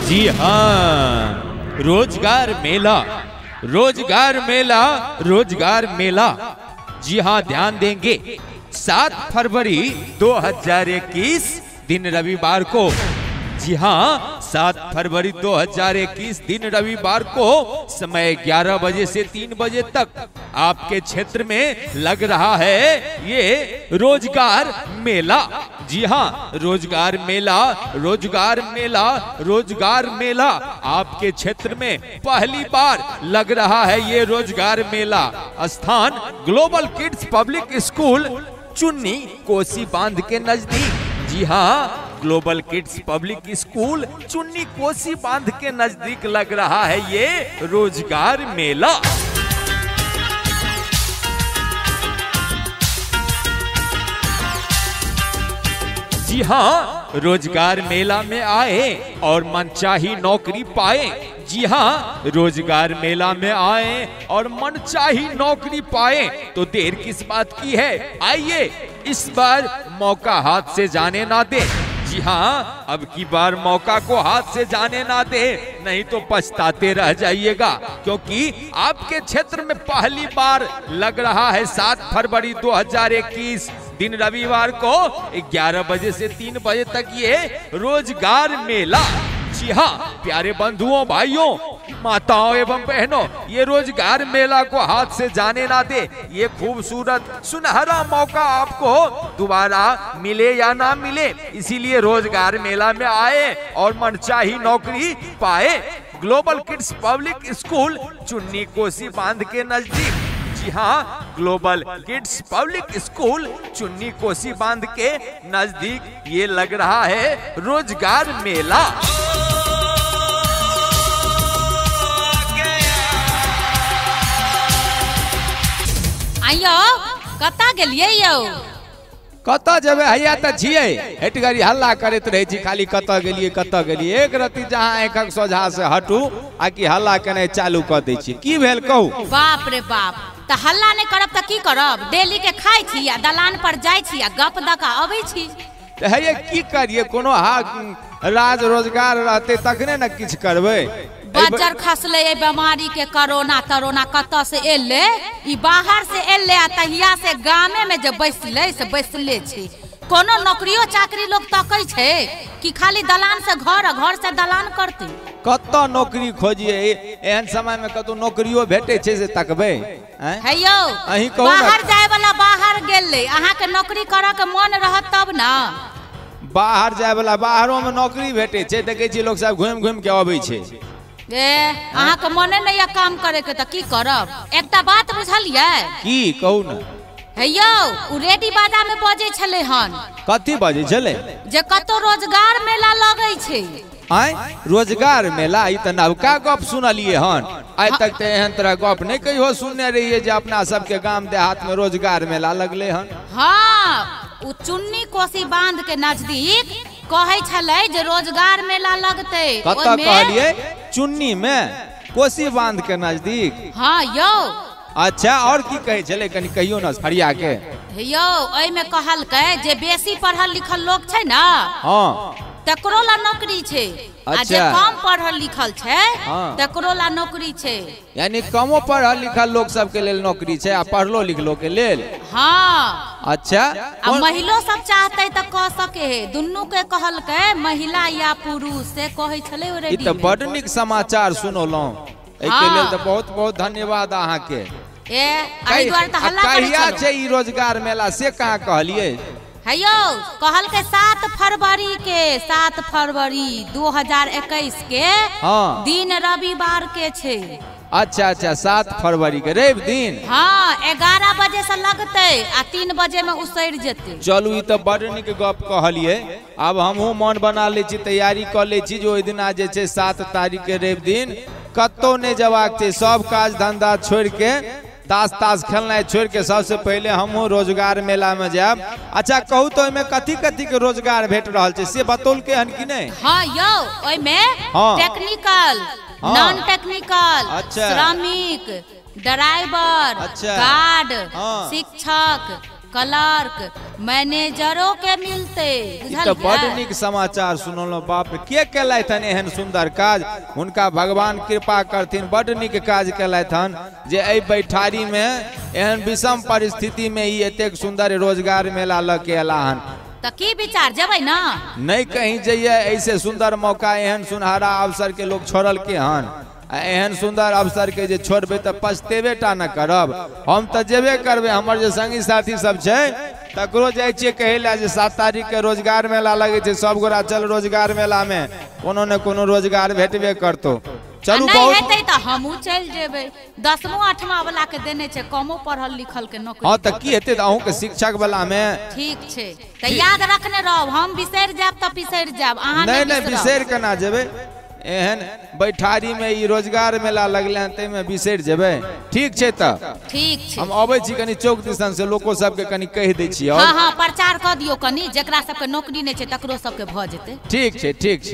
जी हाँ, रोजगार मेला, रोजगार मेला, रोजगार मेला। जी हाँ, ध्यान देंगे, 7 फरवरी 2021 दिन रविवार को। जी हाँ, 7 फरवरी 2021 दिन रविवार को समय 11 बजे से 3 बजे तक आपके क्षेत्र में लग रहा है ये रोजगार मेला। जी हाँ, रोजगार मेला, रोजगार मेला, रोजगार मेला आपके क्षेत्र में पहली बार लग रहा है ये रोजगार मेला। स्थान global kids public school, Chunni Kosi बांध के नजदीक। जी हाँ, global kids public school, Chunni Kosi बांध के नजदीक लग रहा है ये रोजगार मेला। जी हाँ, रोजगार मेला में आए और मनचाही नौकरी पाए। जी हाँ, रोजगार मेला में आए और मनचाही नौकरी पाए, तो देर किस बात की है, आइए इस बार मौका हाथ से जाने ना दे। जी हाँ, अब की बार मौका को हाथ से जाने ना दे, नहीं तो पछताते रह जाइएगा, क्योंकि आपके क्षेत्र में पहली बार लग रहा है 7 फरवरी 2021 दिन रविवार को 11 बजे से 3 बजे तक ये रोजगार मेला। जी हाँ, प्यारे बंधुओं, भाइयों, माताओं एवं बहनों, ये रोजगार मेला को हाथ से जाने ना दे। ये खूबसूरत सुनहरा मौका आपको दोबारा मिले या ना मिले, इसीलिए रोजगार मेला में आए और मनचाही नौकरी पाए। Global kids public school, Chunni Kosi बांध के नजदीक। जी हाँ, global kids public school, Chunni Kosi बांध के नजदीक ये लग रहा है रोजगार मेला। आइयो, कतऽ गेलियै यौ? कतऽ जेबै, हैया तऽ छियै, हेट घड़ी हल्ला करैत रहै छी खाली, कतऽ गेलियै कतऽ गेलियै। एक रत्ती जहाँ आँखिक सोझा से हटू आ कि हल्ला केनाइ चालू कऽ दै छी। की भेल कहू? बाप रे बाप, तऽ हल्ला नहि करब तऽ की करब? डेली के खाइ छी आ दलान पर जाइ छी आ गप दऽ कऽ अबै छी। तऽ हैया की करियै, कोनो राज रोजगार रहतै तखने ने किछु करबै। बज्जर खसले ए बीमारी के, कोरोना तरोना कतऽ से एलै, ई बाहर से एलै आ तहिया से गामे में जे बैसलै से बैसले छै। कोनो नौकरियो चाकरी लोग तकै छै कि खाली दलान से घर, घर से दलान करतै? कतऽ नौकरी खोजिए, एहन समय में कतौ नौकरियो भेटै छै से तकबै? हे यौ, बाहर जाय वाला बाहर गेलै, अहाँके नौकरी करऽ के मन रहत तब ना। बाहर जाय वाला बाहरो में नौकरी भेटै छै, देखै छियै लोक सब घुमि घुमि के अबै छै। ए, अहाँके मने नहि यऽ काम करे के तऽ की करब? एकटा बात बुझलियै? की कहू ने? हे यौ, उ रेडी बाजा में बजै छलै हन। कथी बजै छलै? जे कतौ रोजगार मेला लगै छै। आय, रोजगार मेला? ई तऽ नवका गप सुनलियै हन, आइ तक तऽ एहन तरह गप नहि कहियो सुनने रहियै जे अपना सबके गाम देहात में रोजगार मेला लगलै हन। हाँ, उ चुन्नी कोसी बांध के नजदीक कहै छलै जे रोजगार मेला लगतै। कतऽ कहलियै? चुन्नी में कोसी बांध के नजदीक? हाँ यौ। अच्छा, और की कहै छलै, कनि कहियो न फरिया के। यौ, एहिमे कहलकै जे बेसी पढ़ल लिखल लोक छै ने, हाँ, तकरो ला नौकरी छै। आ जे कम पढ़ल लिखल छै तकरो ला नौकरी छै। यानी कमो पढ़ल लिखल लोक सबके लेल नौकरी छै आ पढ़लो लिखलो के लेल? हाँ। अच्छा, आ महिलो सब चाहते तऽ कह सके है, दुनू के कहलकै, महिला या पुरुष से कहै छलै। ई तऽ बड नीक समाचार सुनौलहुँ, एहिके लेल तऽ बहुत बहुत धन्यवाद अहाँके। ए, एहि दुआरे तऽ हल्ला करै कहिया छै ई रोजगार मेला से कहाँ कहलियै? हे यौ, कहलकै 7 फरवरी के, 7 फरवरी 2021 के दिन रविवार के छै। अच्छा अच्छा, 7 फरवरी के रवि दिन? हाँ, 11 बजे से लगतै आ 3 बजे में उसरि जेतै। चलू, ई तऽ बड नीक गप कहलियै। आब हमहूँ मन बना लै छी, तैयारी कऽ लै छी जे ओहि दिना जे छै 7 तारीख के रवि दिन कतहु नहि जेबाक छै, सब काज धंधा छोड़ि के, ताश ताश खेलनाइ छोड़ि के सबसे पहिले हमहूँ रोजगार मेला में जायब। अच्छा कहू तऽ ओहिमे कथी कथी के रोजगार भेट रहल छै से बतौलकै हन कि नहि? हाँ यौ, ओहिमे टेक्निकल, नॉन टेक्निकल, श्रमिक, ड्राइवर, गार्ड, शिक्षक, क्लर्क, मैनेजरो के मिलते। ई तऽ बड नीक समाचार सुनलहुँ। बाप रे, के केलथि हन एहन सुंदर काज? हुनका भगवान कृपा करथिन, बड नीक काज केलथि हन जे एहि बैठारी में एहन विषम परिस्थिति में ई एतेक सुंदर रोजगार मेला लऽ के एला हन। तऽ की विचार, जेबै ना? नहीं कहीं जइए, ऐसे सुंदर मौका एहन सुनहरा अवसर के लोग छोड़ल के हन। आ एहन सुंदर अवसर के जे छोड़बै तऽ पछतेबे टा न करब। हम तऽ जेबे करबै, हमर जे संगी साथी सब छै तकरो जाइ छियै कहै लए जे 7 तारीख के रोजगार मेला लगै छै, सब गोरा चल रोजगार मेला में, कोनो ने कोनो रोजगार भेटबे करतौ। चलू नहि बहुत हेतै तऽ हमहूँ चलि जेबै। 10वां 8वां वाला के देने छै, कमो पढ़ल लिखल के नौकरी। हँ तऽ की हेतै तऽ अहूँके शिक्षक वाला में। ठीक छै, तऽ याद रखने रहब, हम बिसरि जायब तऽ बिसरि जायब, अहाँ नहि नहि बिसरब। बिसरि केना जेबै? एहन बैठारी में ई रोजगार मेला लगलै हन ताहिमे बिसरि जेबै? ठीक छै तऽ ठीक छै, हम अबै छी कनि चौक दिसन से, लोको सबके कनि कहि दै छियै। हँ हँ, प्रचार कऽ दियौ कनि, जेकरा सबके नौकरी नहि छै तकरो सबके भऽ जेतै। ठीक छै, ठीक छै।